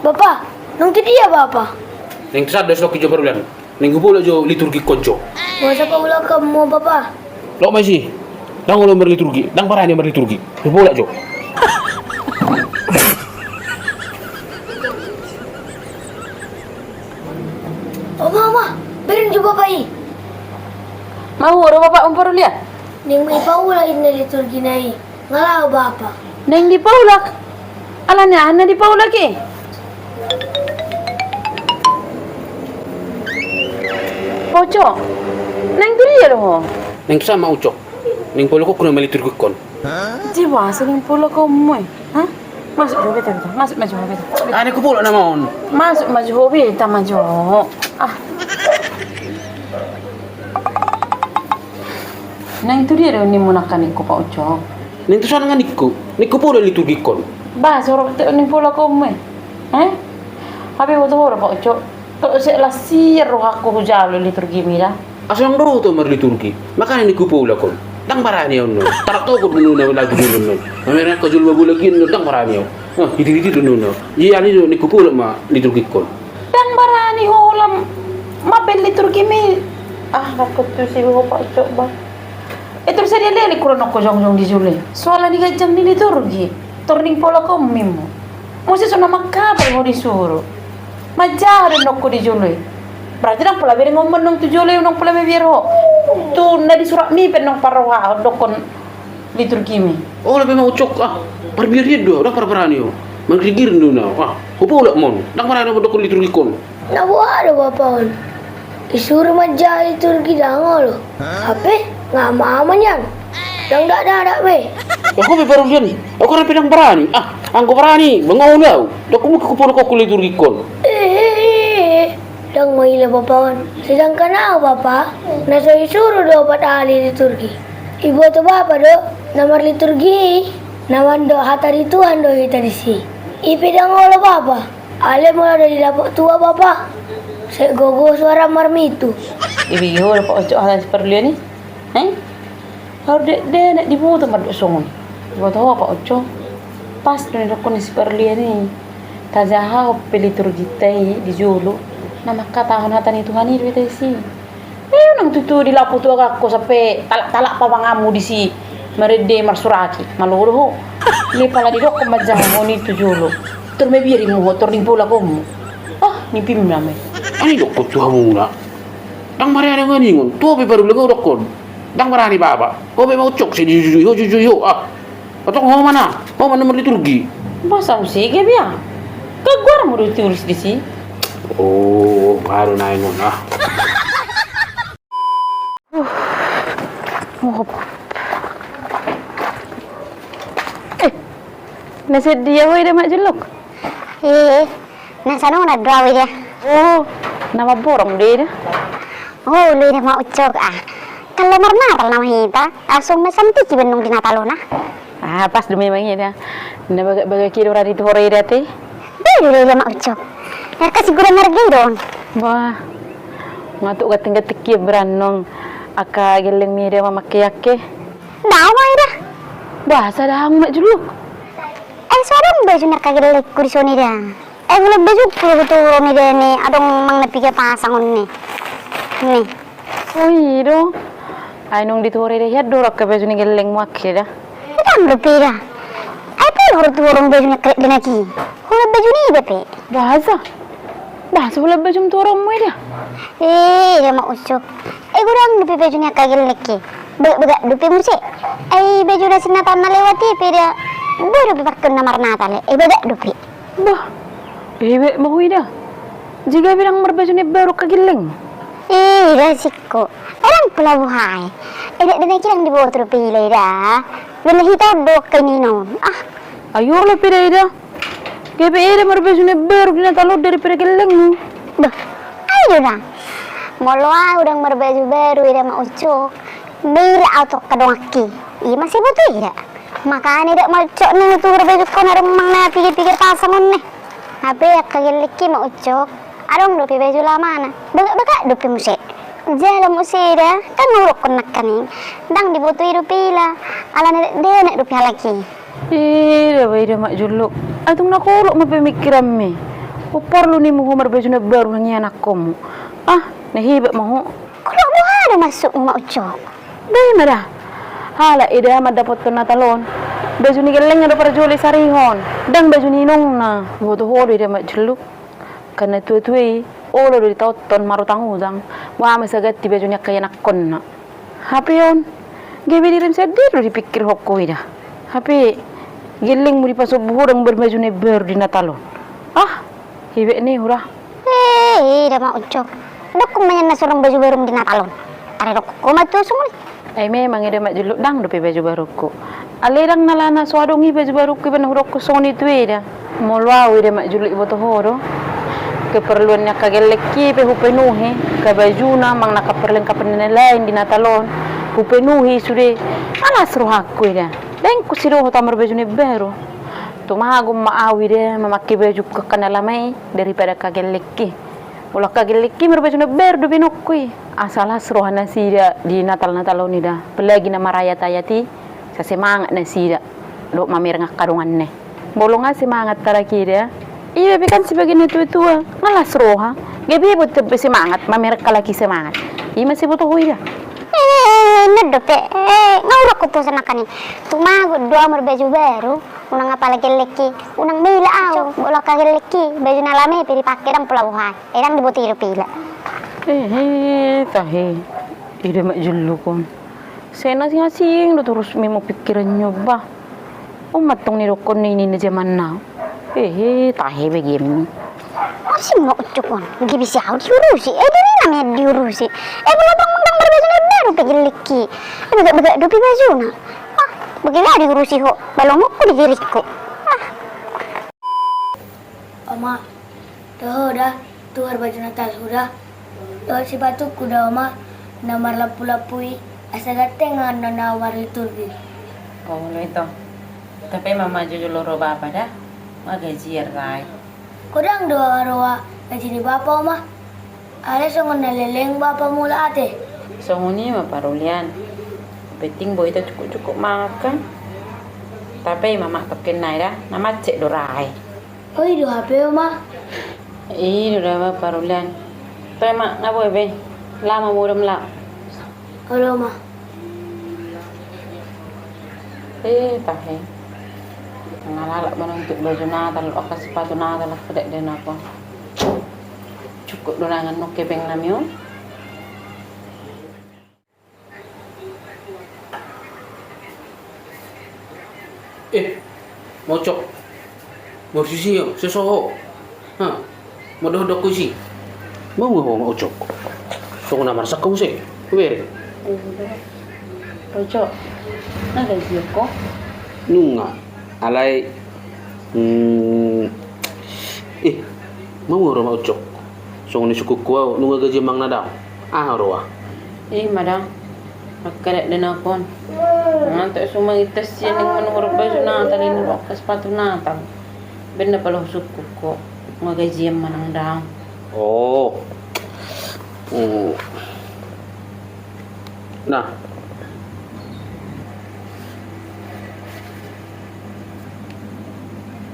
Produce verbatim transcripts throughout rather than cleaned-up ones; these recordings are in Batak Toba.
Bapa, naung tu dia bapa? Naung tu sada, so loki jo parulian. Naung hupaulak jo liturgikon jo. Masa paulakhonmu bapa? Loas ma disi. Ndang olo marliturgi, ndang barani marliturgi. Hupaulak jo. Oma, oma, bereng jo bapa i. Mahu ro bapa parulian? Naung ma dipaulak inna liturgina i. Nga laho bapa. Naung dipaulak? Alani aha na dipaulak i? Ucok. Naung tu dia do ho? Naung tu sada ma Ucok. Naung paulakhonku nama liturgikon. Jadi boasa naung paulakhonmu i? Hah? Masuk jo ho beta, beta. Masuk ma jo ho beta. Ani hupaulak nama on. Masuk ma jo ho beta, ma jo. Ah. Naung tu dia do nimmu nangkaning ho Pak Ucok? Naung tu sada nga ningku. Ningku paulak liturgikon. Bah, sorok te naung paulakhonmu i. Eh? Hape boto ho do Pak Ucok. Tok se las sian rohangku hujalo liturgimi da. Asa ndang dohot au marliturgi. Makana ningku paulakhon. Ndang barani au annon. Tarap togu do nuna lagu jolo annon. Mamereng angka jolo babu lagi annon ndang barani au. Hah, hiti-hiti do nuna. Jadi ani do ningku paulak ma liturgikon. Ndang barani ho lam mambaen liturgimi. Ah, takut tu si ho Pak Ucok bah. Eh, tor sadia leleng hurang ho jongjong di jolo i. Soalna di ganjang ni liturgi. Tor naung paulakhonmu. Muse so na mangkapal ho disuru. Manjaha do annon ho di jolo i. Berarti ndang pola bereng ho annon tu jolo i, ndang pola mabiar ho. Tu na di suratmi pe annon parrohahon dokkon liturgimi. Olo be ma Ucok, ah, parbiarian do, ndang parbarani au. Margirgiring do na, ah, hupaulak ma on, ndang barani au dokkon liturgikon. Na boha do bapa on? Disuru manjaha liturgi ndang olo. Hape nga ama-ama nian. Ndang dakdanak be. Ho pe parulian, au pe ndang barani. Ah, anggo barani, mangolu au. Ndang mungkin hupaulak ho liturgikon. Eh, eh, eh, eh. Ndang maila bapa on. Sedangkan au bapa, na so disuru do opat hali liturgi. Diboto bapa do, na marliturgi i, na mandok hata ni Tuhan do hita disi. I pe ndang olo bapa. Alai molo do di dapot tua bapa, sai gogo suara marmitu. Dibegeho do Pak Ucok hata ni si parulian i? Heh? Haru dakdanak diboto mandok songon i. Diboto ho Pak Ucok. Pas do nidokkon ni si parulian i. Tajahahon pe liturginta i di jolo, na mangkatahon hata ni Tuhan i do hita disi. Eh, unang tutu di lapo tu agangho sampe talak-talak pamanganmu disi, marende marsuraki, malo do ho. Ni pala didokkon manjahahon i tu jolo. Tor mabiar immu ho, tor naung paulakhonmu. Ah, nimpim nama i. Ani dokkon tu hamuna. Ndang barani au nga ningon, tu ho pe parulian nga hudokkon. Ndang barani bapa. Ho pe ma Ucok, sai dijujui ho, jujui ho. Ah. Antong ho ma na, ho ma na marliturgi. Boasa muse gabe ia? Kan goarmu do ditulis disi. Oh, baru naeng on ah. Eh, na sadia ho i da Mak Juluk? Eh, na sanona do au i da. Oh, na mamborong do i da. Oh, olo i da Mak Ucok ah. Kan laho marnatal nama hita, langsung mansai tingki be annon di Natal on ah. Ah, pas do memang i da. Na bagak-bagak i do ra di tuhor i da ate. Boi do i da Mak Ucok. Nga kasih gula marga i do on. Bah. Nga tu ganti-ganti i berannong. Angka gellengmi da mamangke-angke. Dao ma i da. Boasa dao Mak Juluk? Eh, so adong baju ni angka gellengku dison i da. Eh, gula baju ku tu rong i da ni, adong manang na piga pasang on ni. Ni. Oh, i do. Ai nunga di tuhor i da hian do rong angka baju ni gellengmu angke da. Ndang dope i da. Ai pe hurang tu rong baju ni angka dakdanak i. Hurang baju ni iba pe. Boasa? Boasa hurang baju ni tuhormu i da? Eh, i da Mak Ucok. Ai godang dope baju ni angka gellengki. Bagak-bagak dope muse. Ai baju na sinatan na lewat i pe da. Boi dope pakeon na marnatal i. Ai bagak dope. Bah, bebek ma ho i da. Jadi gabe ndang marbaju na imbaru angka gelleng? Eh, i da singko. Ai ndang pola boha i. Eh, dakdanak i ndang diboto dope i da i da. Bena hita on do angka i ninna on. Ah. Ai olo pe da i da. Gabe i da marbaju na imbaru di Natal on daripada gellengmu. Bah, ai do da. Molo au ndang marbaju baru i da Mak Ucok. Boi au tu angka donganki. I ma sai diboto i da. Makana i da Mak Ucok ni tu baju on adong manang na piga-piga pasang on ni. Hape angka gellengki Mak Ucok. Adong dope baju lamana. Bagak-bagak dope muse. Jala muse i da, kan hudokkon nangkaning. Ndang diboto i dope i da. Alana dakdanak dope halak i. I da, i da Mak Juluk. Ai tung na holop ma pemikiranmi. Porlu ninmu ho marbaju na baru nang i anakkonmu. Ah, na hebat ma ho. Kolo boha do maksudmu, Mak Ucok? Bah, ima da. Halak i da mandapothon Natal on, baju ni gellengna do parjolo disarihon, ndang baju ni inongna. Boto ho do i da, Mak Julluk. Angka na tua-tua i, olo do ditaothon marutang-utang. Boha ma saganti baju ni angka ianakkonna. Hape on, gabe direm sandiri do dipikirhon ho i da. Hape gellengmu dipasombu ho ndang marbaju na imbaru di Natal on. Ah, hebat ni ho da. Eh, i da, Mak Ucok. Dok ho manang na so adong baju barum di Natal on. Are dok ho ma tu songon i. Ai memang i da, Mak Julluk, ndang dope baju barungku. Alai ndang na ala na so adong i baju barungku i pe na hudok ho songon i tu i da. Molo au i da, Mak Julluk, iboto ho do, keperluan ni angka gellengki pe hupenuhi, angka bajuna manang na keperluan-keperluan na lain di Natal on hupenuhi sude. Las rohangku i da. Ndang husidohot au marbaju na imbaru. Tumagon ma au i da mamangke baju angka na lama i daripada angka gellengki. Molo angka gellengki marbaju na imbaru dope nangkin i, asa las roha nasida di Natal-Natal on i da. Apalagi na marayat-ayat i, asa semangat nasida dohot mamereng angka donganna. Molo nga semangat halak i da, iba pe kan sebagai na tua-tua, nga las roha. Gabe boha dope semangat mamereng halak i semangat. Ima sai boto ho i da. Eh, na dope. Eh, nga hudok ho tu songon i. Tumagon do au marbaju baru. Unang apala gellengki, unang maila au. Molo angka gellengki baju na lama i pe dipake, ndang pola boha i. Eh, ndang diboto i dope ila. Eh, eh, tahe. I da, Mak Julluk, on. Sai na asing-asing do torus memang pikiranna on, bah. On ma antong nidokkon ni ninna jaman now. Eh, eh, tahe bagianmi. Asing, Mak Ucok, on. Gabe si au diurusi. Eh, diri nami diurusi. Eh, molo ndang marbaju na imbaru pe gellengki. Eh, bagak-bagak dope bajuna. Ah, bagaimana diurusi ho? Balongonku di diringku. Ah. Oma, toho da, tuhor baju Natalhu da. Dohot sipatuku da, Oma, na marlampu-lampu i, asa ganteng annon au marliturgi. Olo, ito. Tape ma, Oma, jolo ro bapa da, nga gajian ra i. Godang do roha gaji ni bapa, Oma. Alai songon na leleng bapa mula ate. Songon i ma, Parulian. Penting boi ta cukup-cukup mangan kan. Tape i ma, Mak, tongkin nai da, na mansai do ra i. O, i do hape, Oma. I do da, Mak, Parulian. Toe, Mak, nga boi be. Laho ma mudam laho. Olo, Oma. Eh, tahe. Nga lalap manuntut baju Natal, angka sipatu Natal, angka dakdanak on. Cukup do na annon hepeng nami on. Eh, Mak Ucok. Molo sisi, so soho. Ha. Molo dohot dohot ho isi. Mau ho, Mak Ucok. Songon na marsak ho muse. Bere. Ucok. Na gajian ho? Nunga. Alai. Hmm. Eh, mau ro, Mak Ucok. Songon na sungkunhu au, nunga gajian manang na dao. Aha roha? I ma da. Angka dakdanak on. Mangan tu sumangitas sian ning manuhor baju Natal, ning angka sipatu Natal. Baen na pala husungkun ho. Nunga gajian manang dao. Oh. Hmm. Nah.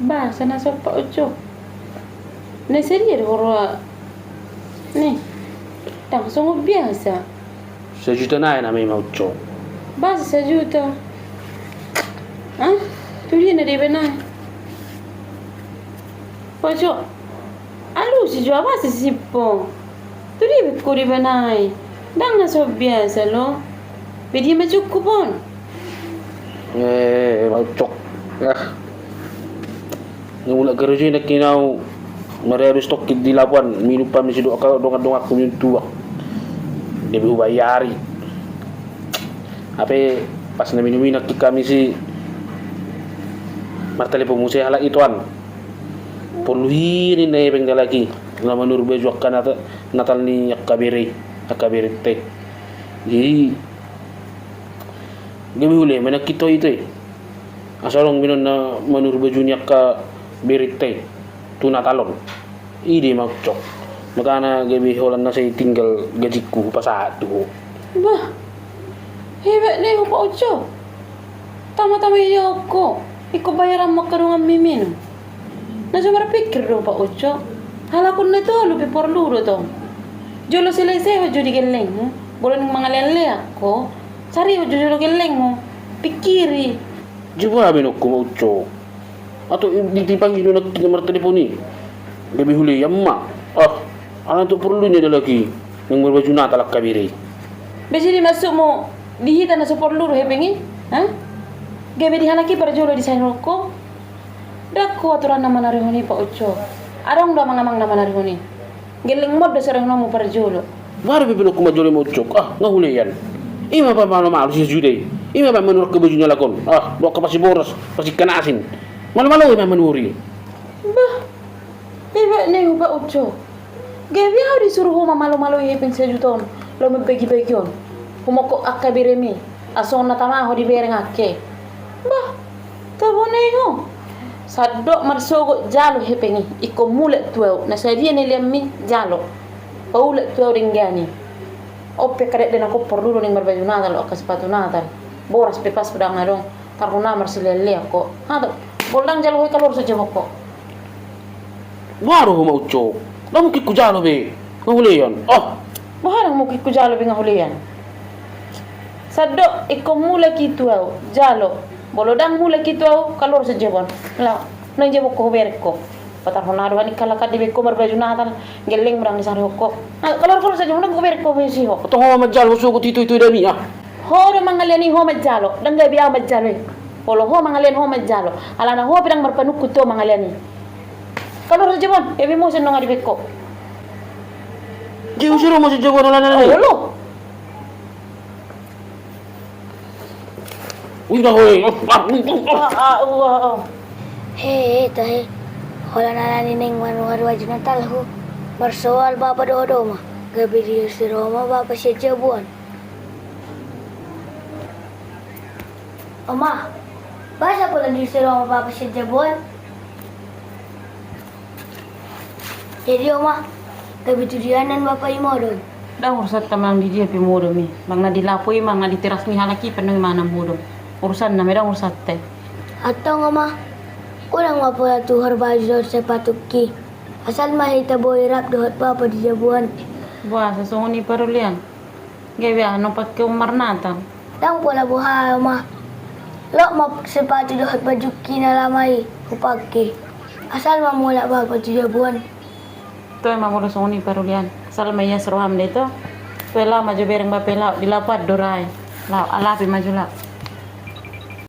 Bah, sana sopa, Ucok. Na sadia do roha ni? Ndang songon biasa. Sajuta nai nama i, Mak Ucok. Bah, sajuta. Hah? Tu dia na dibaen nai? Bah, Ucok. Alusi jo, bah, sisip ho. Tu dia be ho dibaen nai? Ndang na songon biasa lo. Be dia ma cukup on? Eh, Mak Ucok. Ah. Nga mulak garejo i nangkin au, maradu stokit di labuan, minum hami sidok angka dongan-donganku minum tuak. Gabe hubayari. Hape pas na minum i nangkin hami si martelepon muse halak i tuan. Porlu i ninna hepeng ni halak i, na manuru baju angka Nata-, Natal ni angka bere, angka berenta i. Jadi gabe hulean ma nangkin ho i tu i. Asa adong be annon na manuru baju ni angka berenta i tu Natal on. I do, Mak Ucok. Makana gabe holan na sai tinggal gajingku hupasahat tu ho. Bah, hebat do ho, Pak Ucok. Tama-tama i ho, ingkon bayaranmu angka donganmi minum. Na so marpikir do ho, Pak Ucok. Halak on na tolu pe porlu do tong. Jolo selesai ho jo di gellengmu, molo naeng mangalean-lean ho, sarihon jo jolo gellengmu, pingkiri. Jua baen ma ho ma Ucok. Atau di, dipanggil do nangkin na martelepon i. Gabe hulean ma. Ah, ala tu porlu ni ada lagi. Naeng marbaju Natal angka bere i. Be jadi maksudmu di hita na so porlu do hepeng i? Ha? Gabe di halak i parjolo disarihon ho? Ndang ho aturan na manarihon i Pak Ucok. Adong do amang-amang na manarihon i. Gellengmon do sarihononmu parjolo. Baru pe pinungku ma jolo ma Ucok. Ah, nga hulean. Ima baen malu-malu si jude. Ima baen manuruk ke baju ni halak on. Ah, dok ke pasi boras, pasi kanasin. Malu-malu ima manuri. Bah. Iba ni ho Pak Ucok. Gabe au disuru ho mamalu-malu i hepeng sajuta on. Laho mambagi-bagi on. Humongkop angka beremi. Asa unang tama ho dibereng angke. Bah. Tabo ni ho. Sandok marsogot jalo hepeng i, ingkon mulak tu au, na sadia ni leanmi jalo. Paulak tu au denggan i. On pe angka dakdanak on porlu do naeng marbaju Natal, angka sipatu Natal. Boras pe pas pe ndang adong, tarhona marsilean-lean ho. Hato, molo ndang jalo ho i, kaluar saja ho. Boha do ho ma Ucok. Ndang mungkin hujalo be, nga hulean. Oh. Boha ndang mungkin hujalo be nga hulean. Sandok ingkon mulak i tu au, jalo. Molo ndang mulak i tu au, kaluar saja ho. Laho, naeng jabon ho hubereng ho. Patarhona do haning halak an dibereng ho marbaju Natal, gellengmu ndang disarihon ho. Ah, kaluar, kaluar saja ho, naeng hubereng ho be si ho. Tong ho manjalo, husogot i tu, i tu dami ah. Ho do mangalean i, ho manjalo. Ndang gabe au manjalo i. Molo ho mangalean, ho manjalo. Alana ho pe ndang marpanungkun tu ho mangalean i. Kaluar saja ho, gabe muse nunga dibereng ho. Jadi usir ho muse jabon alana i. Olo. Udah, hoi. Ah, ah, ah, ah. He, tahe. Holan alani naeng marbaju Natal ho. Marsoal bapa dohot oma. Gabe diusir oma bapa sian jabu on. Oma, boasa pola diusir oma bapa sian jabu on? Jadi oma, gabe tu dia annon bapa i modom? Ndang urusanta manang di dia pe modom i, manang na di lapo i, manang na di teras ni halak i pe annon i manang modom. Urusanna ma i, ndang urusanta i. Antong oma, unang ma pola tuhor baju dohot sepatungki. Asal ma hita boi rap dohot bapa di jabu on. Boasa songon i paruli an? Gabe aha na hupangke on marnatal? Ndang pola boha oma. Loas ma sepatu dohot bajungki na lama i hupangke. Asal ma mulak bapa tu jabu on. Toe ma molo songon i paruli an. Asal ma ias roham da ito. Toe laho ma jo bereng bapa i, laho di lapo an do ra i. Laho, alapi ma jo laho.